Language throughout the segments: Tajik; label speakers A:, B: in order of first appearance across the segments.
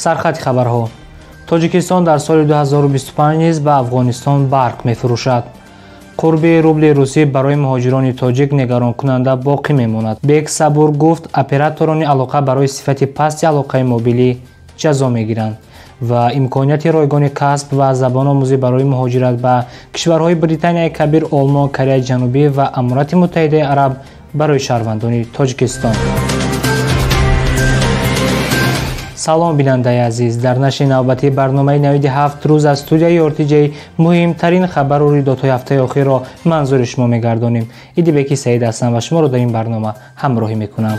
A: Сархати хабарҳо. Тоҷикистон дар соли 2025 низ ба Афғонистон барқ мефурӯшад. Қурби рубли русӣ барои муҳоҷирони тоҷик нигаронкунанда боқӣ мемонад. Бек Сабур гуфт, операторони алоқа барои сифати пасти алоқаи мобилӣ ҷазо мегиранд ва имконияти ройгони касб ва забономӯзӣ барои муҳоҷират ба кишварҳои Британияи Кабир, Олмон, Кореяи Ҷанубӣ ва Аморати Муттаҳидаи Араб барои шаҳрвандони Тоҷикистон. Салом, бинандаи азиз. Дар нашри навбатии барномаи навиди 7 рӯз аз студияи RTJ муҳимтарин хабару рӯйдодҳои ҳафтаи охирро манзури шумо мегардонем. Идибеки Саид ҳастам ва шуморо дар ин барнома ҳамроҳӣ мекунам.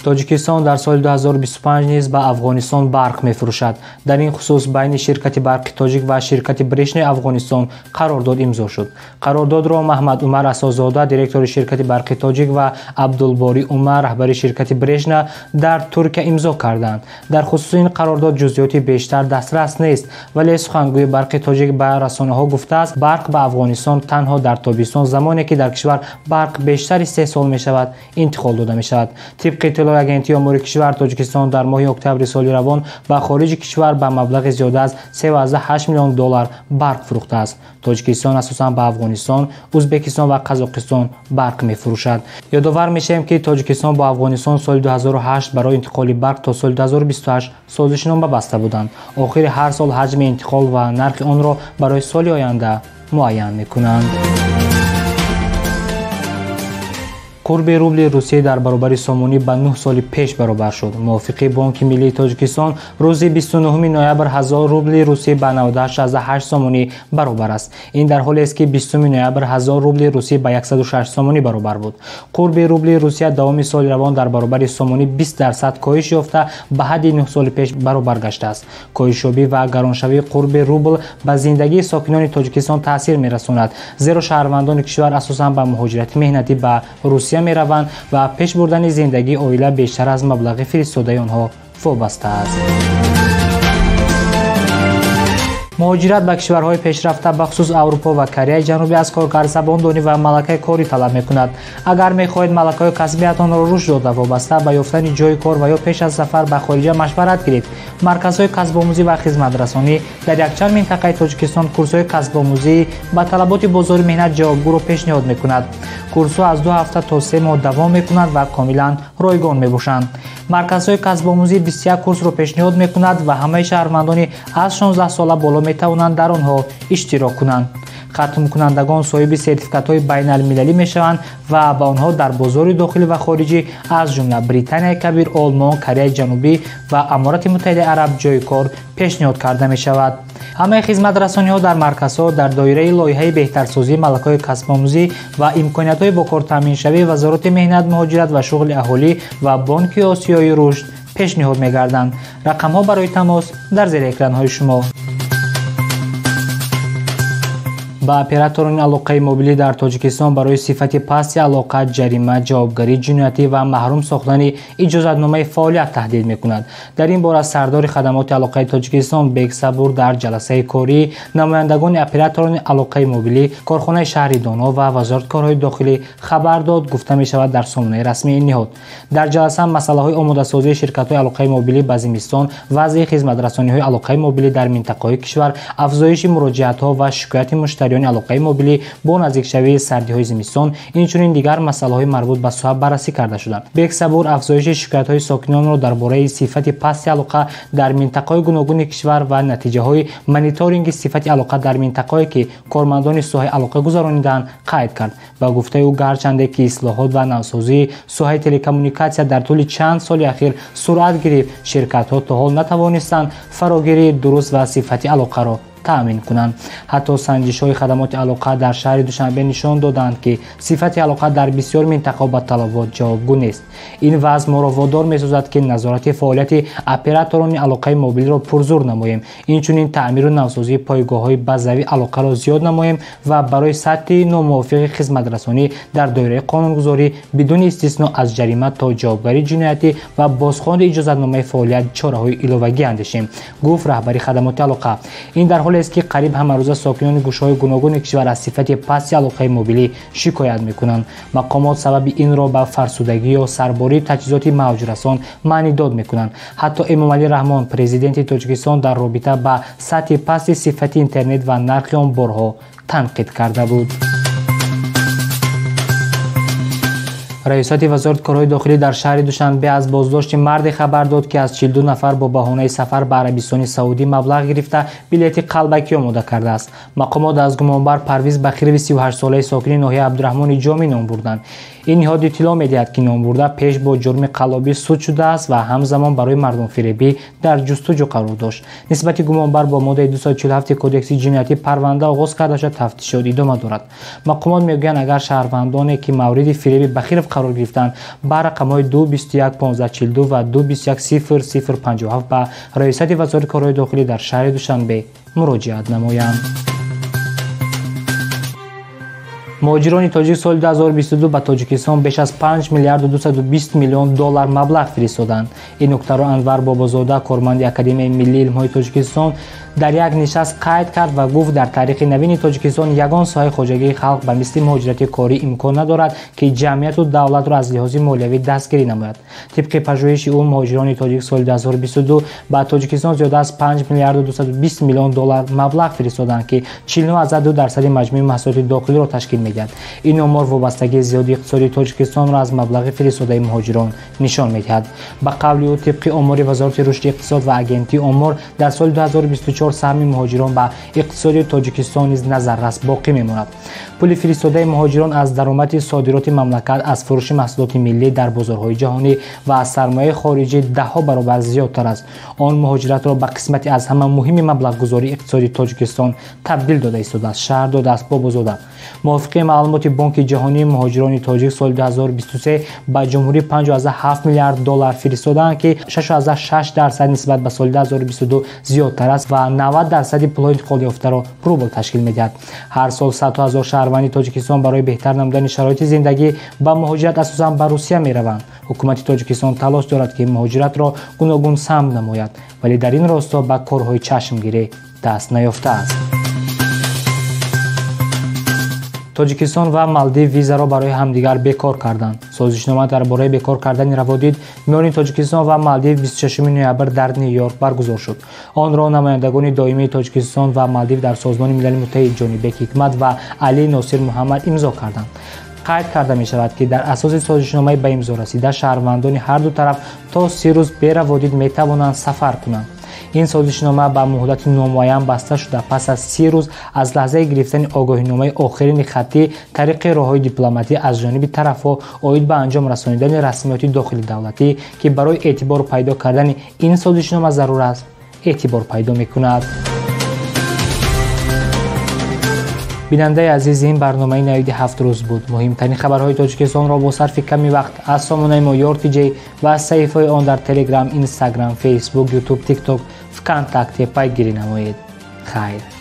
A: Тоҷикистон дар соли 2025 низ ба Афғонистон барқ мефурӯшад. Дар ин хусус байни ширкати барқи тоҷик ва ширкати Брешнаи Афғонистон қарордод имзо шуд. Қарордодро Маҳмад Умар Асозода, директори ширкати барқи тоҷик, ва Абдулборӣ Умар, раҳбари ширкати Брешна дар Туркия имзо карданд. Дар хусуси ин қарордод ҷузъиёти бештар дастрас нест, вале сухангӯи барқи тоҷик ба расонаҳо гуфтааст, барқ ба Афғонистон танҳо дар тобистон, замоне ки дар кишвар барқ бештари 3 сол мешавад, интиқол дода мешавад. Тибқи иттилои агентии омори кишвар, Тоҷикистон дар моҳи октябри соли равон ба хориҷи кишвар ба маблағи зиёда аз 3,8 миллион доллар барқ фурӯхтааст. Тоҷикистон асосан ба Афғонистон, Ӯзбекистон ва Қазоқистон барқ мефурӯшад. Ёдовар мешавем, ки Тоҷикистон бо Афғонистон соли 2008 барои интиқоли барқ то соли 2028 созишнома баста буданд. Охири ҳар сол ҳаҷми интиқол ва нархи онро барои соли оянда муайян мекунанд. Қурби рубли Русия дар баробари сомонӣ ба 9 соли пеш баробар шуд. Мувофиқи Бонки миллии Тоҷикистон, рӯзи 29 ноябр 1000 рубли русӣ ба 98,8 сомонӣ баробар аст. Ин дар ҳолест, ки 20 ноябр 1000 рубли русӣ ба 106 сомонӣ баробар буд. Қурби рубли Русия давоми соли равон дар баробари сомонӣ 20% коҳиш ёфта, ба ҳадди 9 соли пеш баробар гаштааст. Коҳишёбӣ ва гароншавии қурби рубл ба зиндагии сокинони Тоҷикистон таъсир мерасонад, зеро шаҳрвандони кишвар асосан ба муҳоҷирати меҳнатӣ ба Русия мераванд ва пеш бурдани зиндагии оила бештар аз маблағи фиристодаи онҳо вобаста аст. Муҳоҷират ба кишварҳои пешрафта, бахусус Аврупо ва Кореяи Ҷанубӣ, аз коргар забондонӣ ва малакаи корӣ талаб мекунад. Агар мехоҳед малакаҳои касбиятонро рушд дода, вобаста ба ёфтани ҷойи кор ва ё пеш аз сафар ба хориҷа машварат гиред. Марказҳои касбомӯзӣ ва хизматрасонӣ дар якчанд минтақаи Тоҷикистон курсҳои касбомӯзӣ ба талаботи бозори меҳнат ҷавобгӯро пешниҳод мекунад. Курсҳо аз 2 ҳафта то 3 моҳ давом мекунанд ва комилан ройгон мебошанд. Марказҳои касбомӯзӣ 21 курсро пешниҳод мекунад ва ҳамаи шаҳрвандони аз 16 сола боло метавонанд дар онҳо иштирок кунанд. Хатмкунандагон соҳиби сертификатҳои байналмилалӣ мешаванд ва ба онҳо дар бозори дохилӣ ва хориҷӣ, аз ҷумла Британияи Кабир, Олмон, Кореяи Ҷанубӣ ва Аморати Муттаҳидаи Араб, ҷойи кор пешниҳод карда мешавад. Ҳамаи хизматрасониҳо дар марказҳо дар доираи лоиҳаи беҳтарсозии малакаҳои касбомӯзӣ ва имкониятҳои бо кор таъминшавии Вазорати меҳнат, муҳоҷират ва шуғли аҳолӣ ва Бонки Осиёи рушд пешниҳод мегарданд. Рақамҳо барои тамос дар зери экранҳои шумо. Ба операторони алоқаи мобилӣ дар Тоҷикистон барои сифати пасти алоқа ҷарима, ҷавобгарии ҷиноятӣ ва маҳрум сохтани иҷозатномаи фаъолият таҳдид мекунад. Дар ин бора сардори хадамоти алоқаи Тоҷикистон Бек Сабур дар ҷаласаи кории намояндагони операторони алоқаи мобилӣ, корхонаи шаҳри Доно ва Вазорати корҳои дохилӣ хабар дод, гуфта мешавад дар сомонаи расмии ин ниҳод. Дар ҷаласа масъалаҳои омодасозии ширкатҳои алоқаи мобилӣ ба зимистон, вазъи хизматрасониҳои алоқаи мобилӣ дар минтақаҳои кишвар, афзоиши муроҷиатҳо ва шикояти муштариёни алоқаи мобилӣ бо наздикшавии сардиҳои зимистон, инчунин дигар масъалаҳои марбут ба соҳа баррасӣ карда шуданд. Бек Сабур афзоиши шикоятҳои сокинонро дар бораи сифати пасти алоқа дар минтақаҳои гуногуни кишвар ва натиҷаҳои мониторинги сифати алоқа дар минтақаҳое, ки кормандони соҳаи алоқа гузаронидаанд, қайд кард. Ба гуфтаи ӯ, гарчанде ки ислоҳот ва навсозии соҳаи телекоммуникатсия дар тӯли чанд соли ахир суръат гирифт, ширкатҳо то ҳол натавонистанд фарогирии дуруст ва сифати алоқаро таъмин кунанд. Ҳатто санҷишҳои хадамоти алоқа дар шаҳри Душанбе нишон доданд, ки сифати алоқа дар бисёр минтақаҳо ба талабот ҷавобгӯ нест. Ин вазъ моро водор месозад, ки назорати фаъолияти операторони алоқаи мобилиро пурзур намоем, инчунин таъмиру навсозии пойгоҳҳои базавии алоқаро зиёд намоем ва барои сатҳи номувофиқи хизматрасонӣ дар доираи қонунгузорӣ бидуни истисно аз ҷарима то ҷавобгарии ҷиноятӣ ва бозхонди иҷозатномаи фаъолият чораҳои иловагӣ андешем, гуфт раҳбари хадамоти алоқа. Ин дар ҳолест ҳолест, ки қариб ҳамарӯза сокинони гӯшаҳои гуногуни кишвар аз сифати пасти алоқаи мобилӣ шикоят мекунанд. Мақомот сабаби инро ба фарсудагӣ ё сарбории таҷҳизоти мавҷрасон маънидод мекунанд. Ҳатто Эмомалӣ Раҳмон, президенти Тоҷикистон, дар робита ба сатҳи пасти сифати интернет ва нархи он борҳо танқид карда буд. Раёсати вазорати корҳои дохилӣ дар шаҳри Душанбе аз боздошти марде хабар дод, ки аз 42 нафар бо баҳонаи сафар ба Арабистони Саудӣ маблағ гирифта билети қалбакӣ омода кардааст. Мақомот аз гумонбар Парвиз Бахирови 38-солаи сокини ноҳияи Абдураҳмони Ҷомӣ ном бурданд. Ин ниҳод иттилоъ медиҳад, ки номбурда пеш бо ҷурми қаллобӣ суд шудааст ва ҳамзамон барои мардумфиребӣ дар ҷустуҷӯ қарор дошт. Нисбати гумонбар бо моддаи 247 кодекси ҷиноятӣ парванда оғоз карда шуда, тафтишот идома дорад. Мақомот мегӯянд, агар шаҳрвандоне, ки мавриди фиреби Бахиров қарор гирифтанд, ба рақамҳои 221 1542 ва 221 00 57 ба Раёсати вазорати корҳои дохилӣ дар шаҳри Душанбе муроҷиат намоянд. Муҳоҷирони тоҷик соли 2022 ба Тоҷикистон беш аз 5 миллиарду 220 миллион доллар маблағ фиристоданд. Ин нуктаро Анвар Бобозода, корманди Академияи миллии илмҳои Тоҷикистон, дар як нишаст қайд кард ва гуфт, дар таърихи навини Тоҷикистон ягон соҳаи хоҷагии халқ ба мисли муҳоҷирати корӣ имкон надорад, ки ҷамъияту давлатро аз лиҳози молиявӣ дастгирӣ намояд. Тибқи пажӯҳиши ӯ, муҳоҷирони тоҷик соли 2022 ба Тоҷикистон зиёда аз 5 миллиарду 220 миллион доллар маблағ фиристоданд, ки 49,2% маҷмӯи маҳсулоти дохилиро ташкил медиҳад. Ин омор вобастагии зиёди иқтисодии Тоҷикистонро аз маблағи фиристодаи муҳоҷирон нишон медиҳад. Ба қавли ӯ, тибқи омори Вазорати рушди иқтисод ва Агентии омор, дар соли 2024 саҳми муҳоҷирон ба иқтисоди Тоҷикистон низ назаррас боқӣ мемонад. Пули фиристодаи муҳоҷирон аз даромади содироти мамлакат, аз фурӯши маҳсулоти миллӣ дар бозорҳои ҷаҳонӣ ва аз сармояи хориҷӣ даҳҳо баробар зиёдтар аст. Он муҳоҷиратро ба қисмати аз ҳама муҳими маблағгузории иқтисоди Тоҷикистон табдил дода истодааст, шарҳ додааст Бобозода. Мувофиқи маълумоти Бонки ҷаҳонӣ, муҳоҷирони тоҷик соли 2023 ба ҷумҳурӣ 5,7 миллиард доллар фиристодаанд, ки 6,6% нисбат ба соли 2022 зиёдтар аст ва 90% пулҳои интиқолёфтаро рубл ташкил медиҳад. Ҳар сол садҳо ҳазор шаҳрванди Тоҷикистон барои беҳтар намудани шароити зиндагӣ ба муҳоҷират, асосан ба Русия мераванд. Ҳукумати Тоҷикистон талош дорад, ки муҳоҷиратро гуногун самт намояд, вале дар ин росто ба корҳои чашмгирӣ даст наёфтааст. Тоҷикистон ва Малдив визаро барои ҳамдигар бекор карданд. Созишнома дар бораи бекор кардани раводид миёни Тоҷикистон ва Малдив 26 ноябр дар Ню-Йорк баргузор шуд. Онро намояндагони доимии Тоҷикистон ва Малдив дар Созмони Милали Муттаҳид Ҷонибек Ҳикмат ва Али Носир Муҳаммад имзо карданд. Қайд карда мешавад, ки дар асоси созишномаи ба имзо расида шаҳрвандони ҳар ду тараф то 30 рӯз бераводид метавонанд сафар кунанд. Ин созишнома ба муҳлати номуайян баста шуда, пас аз 30 рӯз аз лаҳзаи гирифтани огоҳиномаи охирини хаттӣ тариқи роҳҳои дипломатӣ аз ҷониби тарафҳо оид ба анҷом расонидани расмиёти дохили давлатӣ, ки барои эътибор пайдо кардани ин созишнома зарур аст, эътибор пайдо мекунад. Бинандаи азиз, ин барномаи навиди 7 рӯз буд. Муҳимтарин хабарҳои Тоҷикистонро бо сарфи ками вақт аз сомонаи мо Ёр.TJ ва аз саҳифаҳои он дар Телеграм, Инстаграм, Фейсбук, Ютуб, Тикток, ВКонтакте пайгирӣ намоед. Хайр.